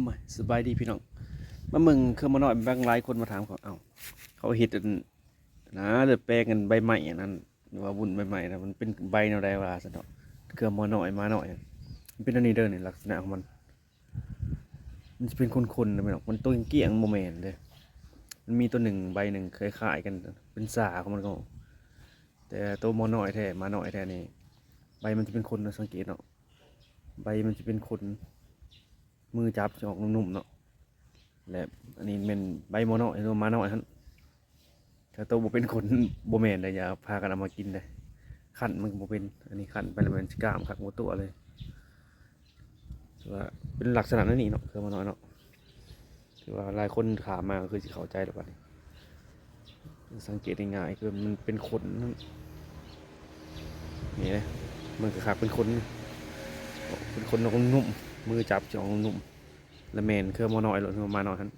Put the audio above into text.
ມາ ສະບາຍດີພີ່ນ້ອງ ມາເບິ່ງເຄືອມານ້ອຍ ບາງຫຼາຍຄົນມາຖາມເຂົາ ເອົ້າ ເຂົາເຮັດອັນນາ ເລືອກແປງກັນໃບໄມ້ອັນນັ້ນ ຫຼືວ່າວຸ້ນໃບໄມ້ນະ ມັນເປັນໃບແນວໃດວ່າຊັ້ນເນາະ ເຄືອມານ້ອຍ ມານ້ອຍ ມັນເປັນອັນນີ້ເດີ ນີ້ລັກສະນະຂອງມັນ ມັນຈະເປັນຂົນໆນະພີ່ນ້ອງ ມັນໂຕກ້ຽງໆບໍ່ແມ່ນເດ້ ມັນມີໂຕໜຶ່ງ ໃບໜຶ່ງຄ້າຍໆກັນ ເປັນສາຂອງມັນກໍ ແຕ່ໂຕມານ້ອຍແທ້ ມານ້ອຍແທ້ນີ້ ໃບມັນຈະເປັນຂົນນະ ສັງເກດເນາະ ໃບມັນຈະເປັນຂົນ ມືຈັບຈະອອກນຸ້ມໆເນາະ ແລະ ອັນນີ້ແມ່ນໃບໝໍນ້ອຍ ຫຼືວ່າໝານ້ອຍຫັ້ນ ຖ້າໂຕບໍ່ເປັນຂົນ ບໍ່ແມ່ນເດ້ ຢ່າພາກັນເອົາມາກິນເດ້ ຄັນມັນກໍບໍ່ເປັນ ອັນນີ້ຄັນໄປແລ້ວແມ່ນຊິກ້າມຄັກໝົດຕົວເລີຍ ຖືວ່າເປັນລັກສະນະແນວນີ້ເນາະ ເຄືອໝໍນ້ອຍເນາະ ຖືວ່າຫຼາຍຄົນຖາມມາກໍຄືຊິເຂົ້າໃຈແລ້ວບັດນີ້ ສັງເກດງ່າຍໆ ຄືມັນເປັນຂົນ ນີ້ເດ້ ມັນກໍຄັກເປັນຂົນ ເປັນຂົນອອກນຸ້ມໆ ມືຈັບຈະອອກນຸ້ມໆ ລະແມ່ນເຄືອໝໍນ້ອຍໂລດ ຄືໝານ້ອຍຫັ້ນ